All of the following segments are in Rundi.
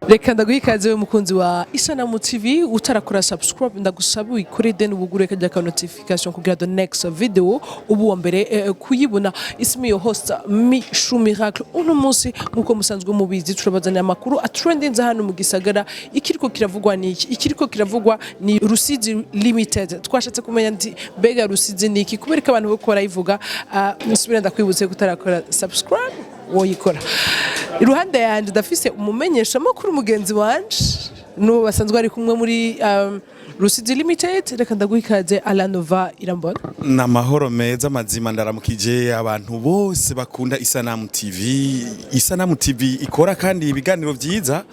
Reka ndaguha ikaze we mukunzi wa Isanamu TV. Utarakora subscribe, ndagusaba uyikore, then ubugure kajya ka notification kugira the next video ubu wa mbere kuyibona. Ismi your host Mishu Miracle. Uno munsi, nkuko musanzwe mubizi, turabazanira amakuru atrendinze hano mu gisagara. Ikiriko kiravugwa ni iki? Ikiriko kiravugwa ni Rusizi Limited. Twashatse kumenya nti mbega Rusizi ni iki, kubera ko abantu boko barayivuga. Musubire ndakwibutse ko utarakora subscribe woyikora. Iruhande yanjye ndafise umumenyesha makuru mugenzi wanje, n'uwo basanzwe ari kumwe muri Rusizi Limited. Reka ndaguha ikaze, Alanova Irambona. Ni amahoro meza mazima. Ndaramukije abantu bose bakunda Isanamu TV. Isanamu TV ikora kandi ibiganiro byiza.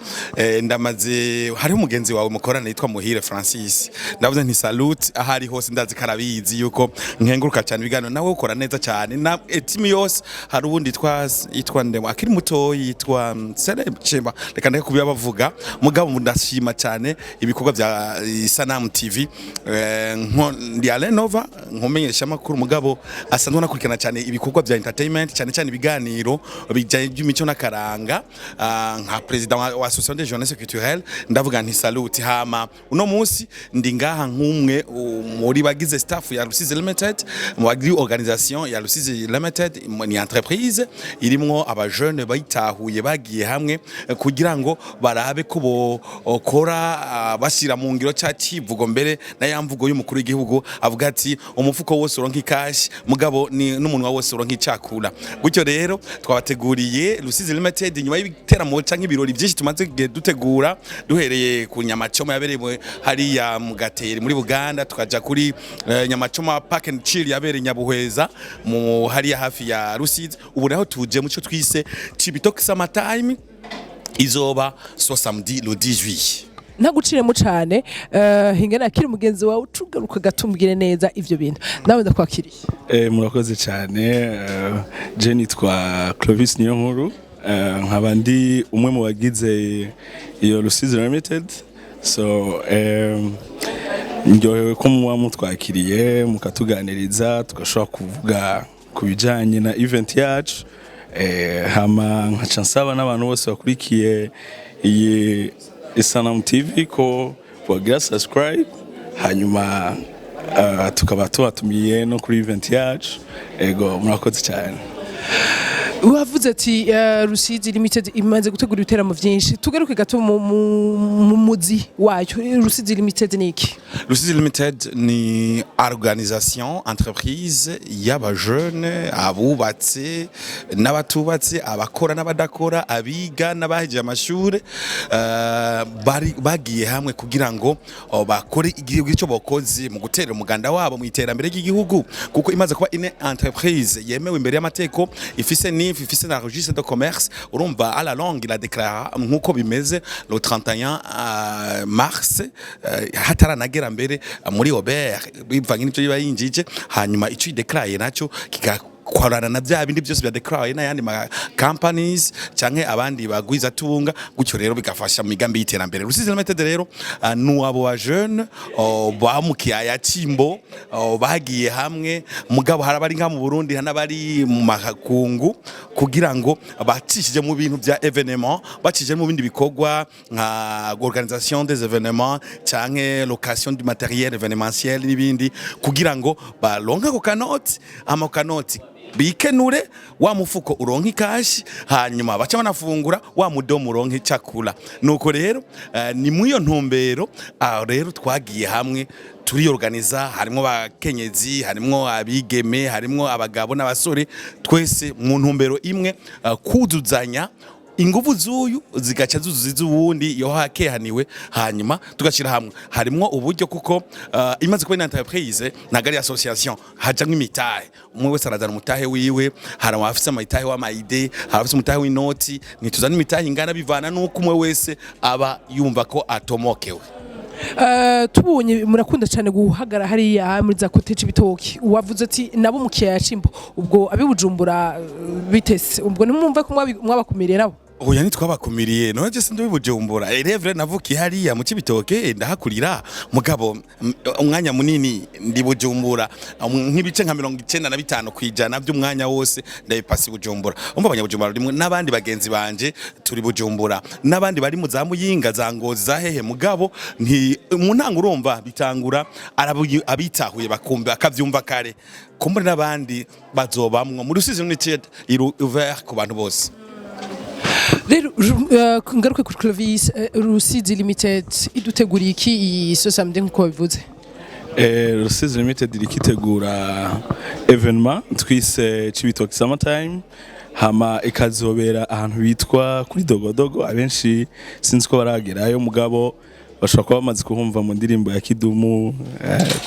Ndamaze hariho umugenzi wawe mukorana yitwa Muhire Francis, ndavuze nti salute aho ari hose, ndazi karabizi yuko nkenguruka cyane ibiganiro, nawe ukora neza cyane na team yose. Hari uwundi yitwa Ndemo akiri muto, yitwa Celeb Chemba, reka ndeke kubibavuga, mugabo ndashima cyane ibikorwa bya Isanamu TV. Nko ndi Alenova, nkumenyesha amakuru, mugabo asanzwe anakurikirana cyane ibikorwa bya entertainment, cyane cyane ibiganiro bijyanye by'imico n'akaranga, nka president wa Association des Jeunesse Culturelle, ndavuga nti salute. Hama uno munsi ndi ngaha nk'umwe muri bagize staff ya Rusizi Limited, mu bagize organisation ya Rusizi Limited. Ni entreprise irimwo aba jeunes bayitahuye, bagiye hamwe kugira ngo barabe ko bokora, bashyira mu ngiro cya kivugo mbere na ya mvugo y'umukuru w'igihugu avuga ati: "Umufuko wose uronka ikashi, mugabo ni n'umunwa wose uronka icakura." Gutyo rero twabateguriye Rusizi Limited nyuma y'ibiteramo canke ibirori byinshi tumaze igihe dutegura, duhereye ku nyamacoma yabereye hariya mu Gateri muri Buganda, tukaja kuri Nyamacoma Park and Chill yabereye Nyabuhweza mu hariya hafi ya Rusizi. Ubu naho tuje mu cyo twise Cibitoke Summer Time, izoba so samedi le 10 juillet. Ntaguciremo cane, hingana akiri mugenzi wawe, ucugaruka gatumbwire neza ivyo bintu. Nawe ndakwakiriye. Murakoze cyane. Je nitwa Clovis Niyonkuru, nkaba ndi umwe mu bagize iyo Rusizi Limited. So ndyohewe ko muba mutwakiriye mukatuganiriza, tugashobora kuvuga ku bijyanye na event yacu. Hama nkaca nsaba n'abantu bose bakurikiye iyi Isanamu TV ko bagira subscribe, hanyuma tukaba tubatumiye no kuri event yacu. Ego, murakoze cyane. Wavuze ati Rusizi Limited imaze gutegura ibiteramo vyinshi. Tugaruke gato mu muzi wayo. Rusizi Limited ni iki? Rusizi Limited ni organisation, entreprise y'aba jeunes, abubatse n'abatubatse, abakora n'abadakora, abiga n'abahejeje amashure, bari bagiye hamwe kugira ngo bakore igihugu icyo bokoze mu gutera umuganda wabo mu iterambere ry'igihugu, kuko imaze kuba ine entreprise yemewe imbere y'amategeko, ifise NIF, ifise na registre de commerce. Urumva, à la longue il a déclaré nkuko bimeze le 31 mars, hataranagera mbere muri OBR, bivanye n'ivyo biba yinjije. Hanyuma ico idéclaraye naco kikakorana na bya bindi byose bya déclaraye n'ayandi ma companies canke abandi bagwiza tunga. Gutyo rero bigafasha mu migambi y'iterambere. Rusizi Limited rero nu abo ba jeunes ba mu kiyaya c'Imbo, bagiye hamwe, mugabo hari abari nka mu Burundi, hari n'abari mu makungu, kugira ngo bacishije mu bintu bya événement, bacishije mu bindi bikorwa nka organisation des événements canke location du matériel événementiel n'ibindi, kugira ngo baronke ako kanoti, ama kanoti bikenure, wa mufuko uronke ikashi, hanyuma baca banafungura, wa mudomo uronke icakura. Nuko rero ni muri iyo ntumbero aho rero twagiye hamwe turiyorganiza. Harimwo abakenyezi, harimwo abigeme, harimwo abagabo n'abasore, twese mu ntumbero imwe, kuzuzanya inguvu z'uyu zigaca zuzuza iz'uwundi yo hakehaniwe, hanyuma tugashyira hamwe. Harimwo uburyo, kuko imaze kuba entreprise, ntabwo ari association, hajamwo imitahe. Umwe wese arazana umutahe wiwe. Hari abafise amatahe w'ama idées, hari abafise umutahe w'inoti. Ntituzana imitahe ingana, bivana n'uko umwe wese aba yumva ko atomokewe. Tubonye murakunda cyane guhagara hariya muri za côté Cibitoki. Wavuze ati nabo mu kiyaya c'Imbo, ubwo abi Bujumbura bitese, ubwo ntimwumve ko mwabakumiriye nabo? Oya, ntitwabakumiriye. None je sindi Bujumbura, erevre navukiye hariya mu Cibitoke, ndahakurira, mugabo umwanya munini ndi Bujumbura. Nk'ibice nka 95% by'umwanya wose ndabipasi Bujumbura. Umva, abanyabujumbura rimwe n'abandi bagenzi banje turi Bujumbura, n'abandi bari mu za Muyinga, za Ngozi, za hehe, mugabo nti mu ntango urumva bitangura abitahuye bakumva bakavyumva kare, kumbure n'abandi bazobamwo muri Rusizi Limited iri ouvert ku bantu bose. Rero ngaruke kuri Clovis, Rusizi Limited iduteguriye iki iyi so samedi nkuko babivuze? Rusizi Limited irikitegura événement twise Cibitoke Summertime, hama ikazobera ahantu bitwa kuri Dogodogo. Abenshi sinzi ko baragerayo, mugabo bashobora kuba bamaze kuhumva mu ndirimbo ya Kidumu,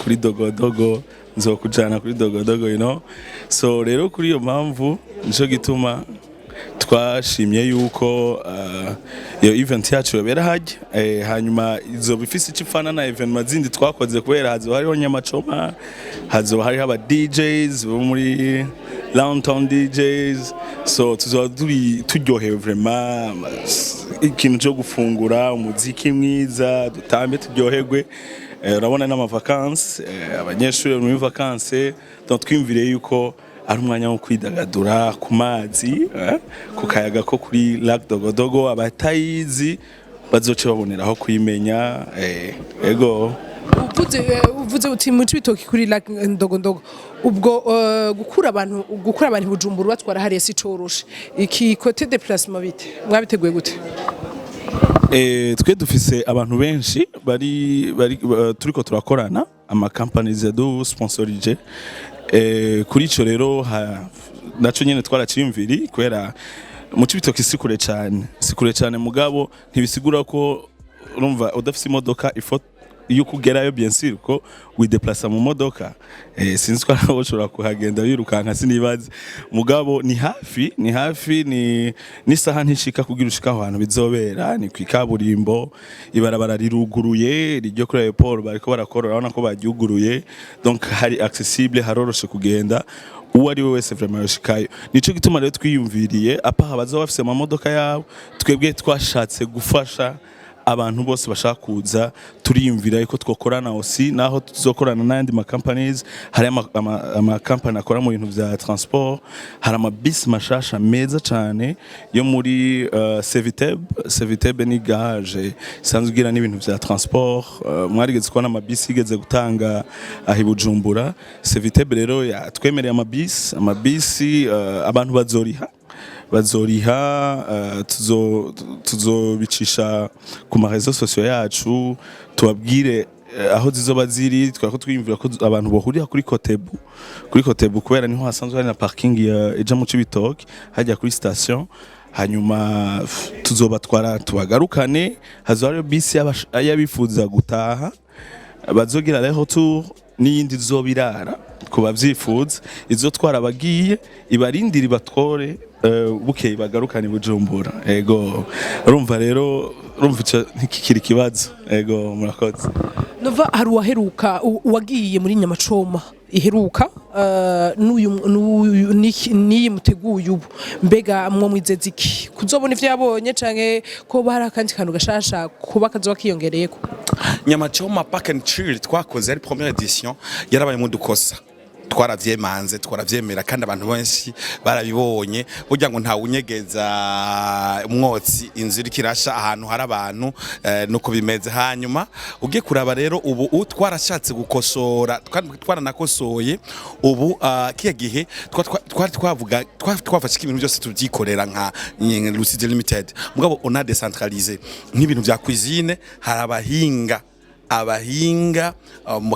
kuri Dogodogo nzokujana kuri Dogodogo. So rero kuri iyo mpamvu nico gituma twashimye yuko iyo event yacu yobera hajya, hanyuma izoba ifise icyo ipfana na événement zindi twakoze, kubera hazoba hariho nyamacoma, hazoba hariho aba DJs bo muri Downtown DJs. So tuzoba turi turyohewe vraiment, ikintu cyo gufungura, umuziki mwiza, dutambe, turyoherwe. Urabona n'ama vacances, abanyeshuri bari muri vacances, donc twiyumviriye yuko ari umwanya wo kwidagadura ku mazi, ku kayaga ko kuri Lac Dogodogo. Abatayizi bazoce baboneraho kuyimenya, ego. Uvuze uti mu Cibitoki kuri Lac Ndogondogo, ubwo gukura abantu i Bujumbura batwara hariya si coroshe. Iki côté déplacement bite, mwabiteguye gute? Twe dufise abantu benshi bari turiko turakorana, ama companies yadu sponsorije. Kuri ico rero naco nyene twaraciyumviri, kubera mu Cibitoki si kure cane, si kure cane, mugabo ntibisigura ko urumva udafise imodoka ifo yuko ugerayo. Bien sûr ko wideplasa mu modoka, sinzi ko ari ushobora kuhagenda wirukanka, sinibaze, mugabo ni hafi, ni hafi, ni n'isaha ntishika kugira ushika aho hantu bizobera. Ni kwikaburimbo, ibarabara riruguruye riryo kuri aéroport, bariko barakora, urabona ko baryuguruye, donc hari accessible, haroroshe kugenda, uwo ari we wese vraiment yoshikayo. Nico gituma rero twiyumviriye apa bazoba bafise amamodoka yabo, twebwe twashatse gufasha abantu bose bashaka kuza. Turiyumvira yuko twokorana aussi, naho tuzokorana n'ayandi ma companies. Hari ama company akora mu bintu vya transport, hari ama bus mashasha meza cane yo muri Seviteb. Seviteb ni garage isanzwe igira n'ibintu vya transport. Mwarigeze kubona amabisi yigeze gutanga aho i Bujumbura. Seviteb rero yatwemereye amabisi, abantu bazoriha, tuzobicisha ku ma réseaux sociaux yacu, tubabwire aho zizoba ziri. Twako twiyumvira ko abantu bohurira kuri Kotebu, kubera niho hasanzwe hari na parking ya ija mu Cibitoke hajya kuri station. Hanyuma tuzobatwara tubagarukane. Hazoba hariyo bisi y'abifuza gutaha bazogira le retour, n'iyindi izobirara ku bavyifuza, izotwara abagiye, ibarindira, ibatwore, bukeye bagarukane i Bujumbura. Ego, urumva rero, urumva ico ntikikiri ikibazo. Ego, murakoze. Nova, hari uwaheruka uwagiye muri Nyamacoma iheruka, n'uyu n'iyi muteguye ubu, mbega mwo mwizeze iki kuzobona ivyo yabonye, canke ko hari akandi kantu gashasha kuba kazoba kiyongereyeko? Nyamacoma Park and Chill twakoze ari première édition yarabayemo udukosa, twaravyemanze, twaravyemera, kandi abantu benshi barabibonye. Burya ngo ntawe unyegeza umwotsi inzu iriko irasha ahantu hari abantu, nuko bimeze. Hanyuma ugiye kuraba rero ubu twarashatse gukosora, twaranakosoye. Ubu kiya gihe twari twavuga twafashe ko ibintu byose tubyikorera nka Rusizi Limited, mugabo on a décentralisé nk'ibintu vya cuisine. Hari abahinga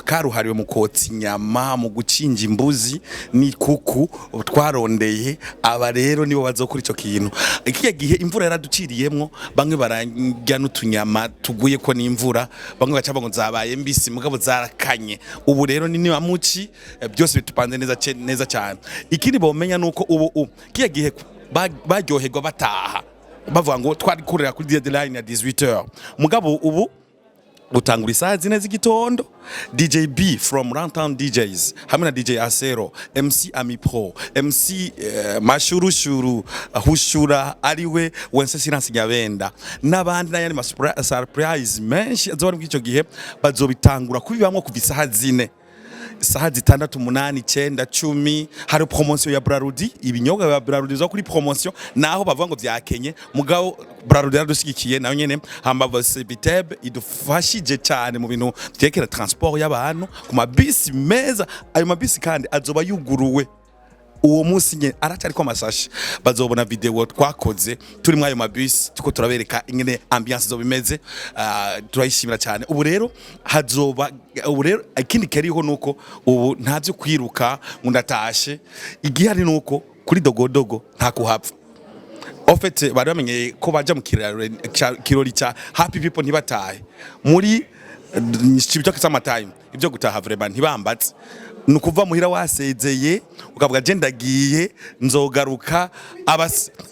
karuhariwe mu kotsa inyama, mu gucinja imbuzi n'ikuku. Twarondeye aba rero nibo bazokora ico kintu. Kiya gihe imvura yaraduciriyemwo, bamwe bararya n'utunyama tuguye ko n'imvura, bamwe baca ngo zabaye mbisi, mugabo zarakanye. Ubu rero ni niba muci, byose bitupanze neza neza cyane. Ikindi bomenya nuko ubu kiya gihe baryoherwa bataha bavuga ngo twari kurera kuri deadline ya 18h, mugabo ubu Gutangura isaha 4 z'igitondo, DJ B from Runtown DJs hamwe na DJ Asero, MC Ami Pro, MC Mashurushuru Hushura, ariwe Wenceslas Nyabenda, n'abandi n'ayandi ma surprise menshi azoba ari muri ico gihe. Bazobitangura kubibamwo kuva isaha 4, isaha 6, 8, 9, 10. Hari promotion ya Brarudi, ibinyobwa bya Brarudi zo kuri promotion, naho bavuga ngo vyakenye, mugabo Brarudi yaradushigikiye nayo nyene. Hamba Biteb idufashije cyane mu bintu vyerekera transport y'abantu ku mabisi meza. Ayo mabisi kandi azoba yuguruwe uwo munsi nyene, aracyariko amasashe. Bazobona video twakoze turi muri ayo mabisi, tuko turabereka ingene ambiance izoba imeze. Turayishimira cyane. Ubu rero hazoba, ubu rero ikindi kariho nuko ubu nta byo kwiruka ngo ndatashe. Igihari nuko kuri Dogodogo nta kuhapfa. En fait, bari bamenyeye ko baja mu kirori ca Happy People ntibatahe muri Cibitoke Summertime. Ibyo gutaha vraiment ntibambatse, ni ukuva muhira wasezeye, ukavuga: "Je ndagiye, nzogaruka."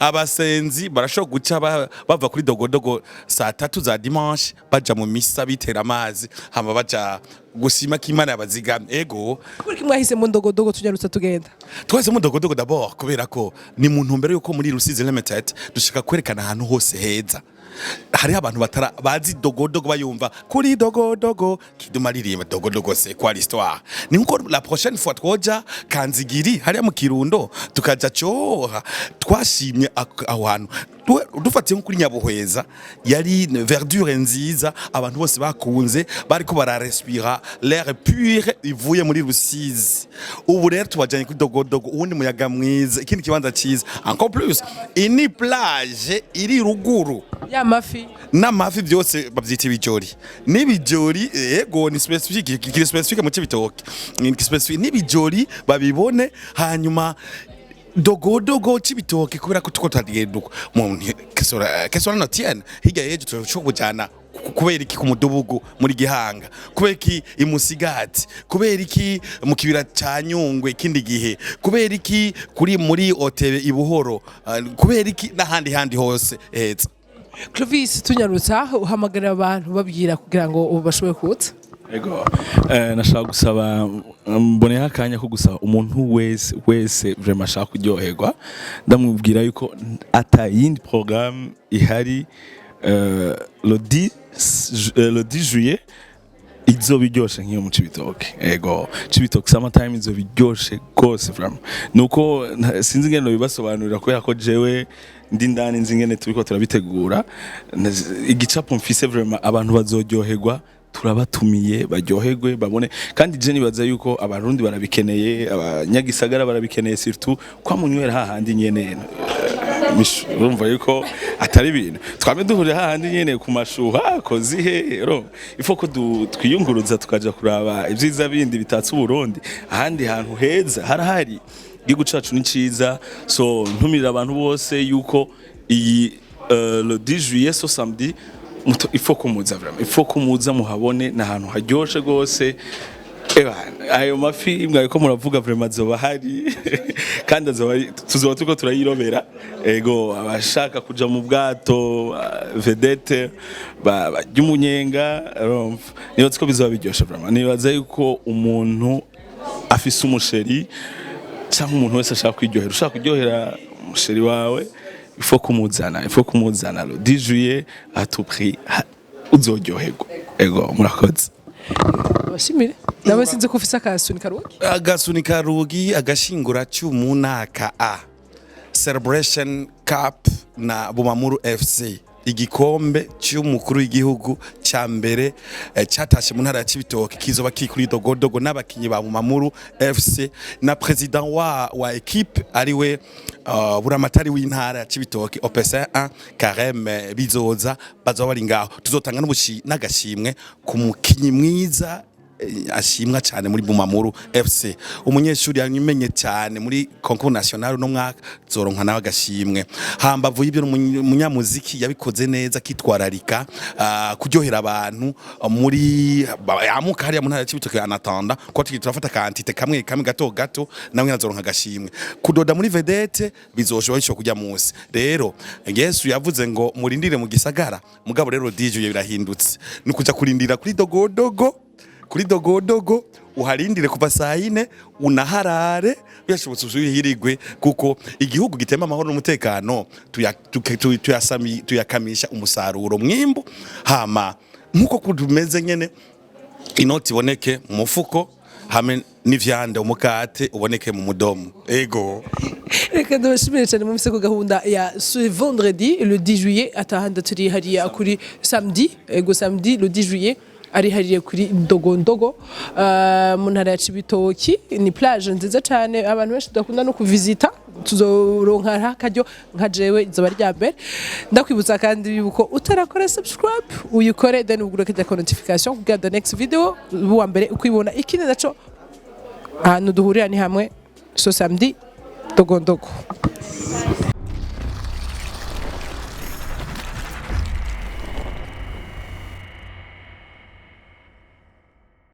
Abasenzi barashobora guca bava kuri Dogodogo saa 3 za dimanche, baja mu misa, bitera amazi, hama baja gushima ko Imana yabazigamye. Ego. Kubera ko mwahisemo Ndogodogo, tunyarutse tugenda. Twahisemo Dogodogo d'abord kubera ko ni mu ntumbero yuko muri Rusizi Limited dushaka kwerekana ahantu hose heza. Hariho abantu batara bazi Dogodogo, bayumva kuri Dogodogo Kiduma aririmba Dogodogo. C'est quoi l'histoire? Ni nkuko la prochaine fois twoja Kanzigiri hariya mu Kirundo, tukaja Coha. Twashimye aho hantu. Dufatiye nko kuri Nyabuhweza, yari verdure nziza, abantu bose bakunze, bariko bararespira l'air pure ivuye muri Rusizi. Ubu rero tubajanye kuri Dogodogo, uwundi muyaga mwiza, ikindi kibanza cyiza. Encore plus ini plage iri ruguru. Ya mafi. N'amafi byose babyita ibijori, n'ibijori. Yego, ni spécifique, kiri spécifique mu Cibitoke, ni spécifique n'ibijori babibone. Hanyuma Dogodogo Cibitoke, kubera ko tuko turagenda uko mu kesora notienne, hirya y'ejo turashobora kujana kubera iki ku Mudubugu muri Gihanga, kubera iki imusigati, kubera iki mu kibira ca Nyungwe ikindi gihe, kubera iki kuri muri Otebe ibuhoro, kubera iki n'ahandi handi hose heza. Clovis, tunyarutsa, uhamagarira abantu babwira kugira ngo ubu bashobore kuza. Ego, nashaka gusaba, mboneyeho akanya ko gusaba umuntu wese wese vraiment ashaka kuryoherwa, ndamubwira yuko ata yindi programme ihari le 10 juillet izoba iryoshe nk'iyo mu Cibitoke. Ego, Cibitoke Summertime izoba iryoshe gose vraiment. Nuko sinzi ingene nobibasobanurira, kubera ko jewe ndi ndani, nzi ingene turiko turabitegura. Igicapo mfise vraiment, abantu bazoryoherwa. Turabatumiye baryoherwe, babone. Kandi je nibaza yuko Abarundi barabikeneye, abanyagisagara barabikeneye, surtout kwa munywera hahandi nyene. Urumva yuko atari ibintu twame duhurira hahandi nyene ku mashuha kozihe. Urumva ifo ko twiyunguruza tukaja kuraba ibyiza bindi bitatse Uburundi. Ahandi hantu heza harahari, igihugu cacu ni ciza. So ntumirira abantu bose yuko iyi le 10 juillet, so samedi, il faut ko muza vraiment, il faut ko muza muhabone, ni ahantu haryoshe gose. Eba, ayo mafi mwariko muravuga vraiment azoba ahari, kandi azoba tuzoba turiko turayirobera. Ego, abashaka kuja mu bwato, vedette barya umunyenga, urumva nibaza ko bizoba biryoshe vraiment. Nibaza yuko umuntu afise umuchéri cyangwa umuntu wese ashaka kwiryohera, ushaka kuryohera umuchéri wawe, il faut kumuzana, il faut kumuzana le 10 juillet à tout prix, uzoryoherwa. Ego, murakoze. Abashimire nawe, sinzi ko ufise akasuni karuki. Agasuni karugi, agashingura cyumu naka a Celebration Cup na Bumamuru FC, igikombe cy'umukuru w'igihugu cya mbere cyatashe mu ntara ya Cibitoke, kizoba kiri kuri Dogodogo n'abakinyi ba Bumamuru FC na president wa équipe, ariwe buramatari w'intara ya Cibitoke OPC 1 Kareme Bizoza. Bazoba bari ngaho. Tuzotanga n'agashimwe ku mukinyi mwiza. ashimwa cyane muri Bumamuru FC, umunyeshuri yamenye cyane muri concours national no mwaka zoronka nawe agashimwe. Hambavu y'ibyo, umunyamuziki yabikoze neza akitwararika kuryohera abantu muri amuka hariya mu ntara ya Cibitoke, anatanda ko turafata quantité kamwe kamwe gato gato, nawe azoronka agashimwe. Kudoda muri vedette bizoshobora bishobora kujya munsi. Rero Yesu yavuze ngo murindire mu gisagara, mugabo rero DJ birahindutse, ni kuja kurindira kuri dogodogo, kuri dogodogo uharindire kuva saa 4, unaharare byashobotse usubihirigwe, kuko igihugu gitema amahoro n'umutekano tuyakamisha umusaruro mwimbu. Hama nkuko tumeze nyene, inoti iboneke mu mufuko hamwe n'ivyande, umukate uboneke mu mudomo, ego. Reka ndabashimire cyane mumfise ku gahunda ya ce vendredi le 10 juillet, atahandi turi hariya kuri samedi, ego, samedi le 10 juillet, ari hariya kuri Ndogondogo mu ntara ya Cibitoki. Ni plage nziza cyane abantu benshi tudakunda no kuvizita, tuzoronka akaryo nka jewe izoba rya mbere. Ndakwibutsa kandi yuko utarakora subscribe uyikore, then ugure kajya ko notification kugira the next video uwa mbere ukwibona. Ikindi naco, ahantu duhurira ni hamwe, so samedi, Dogondogo.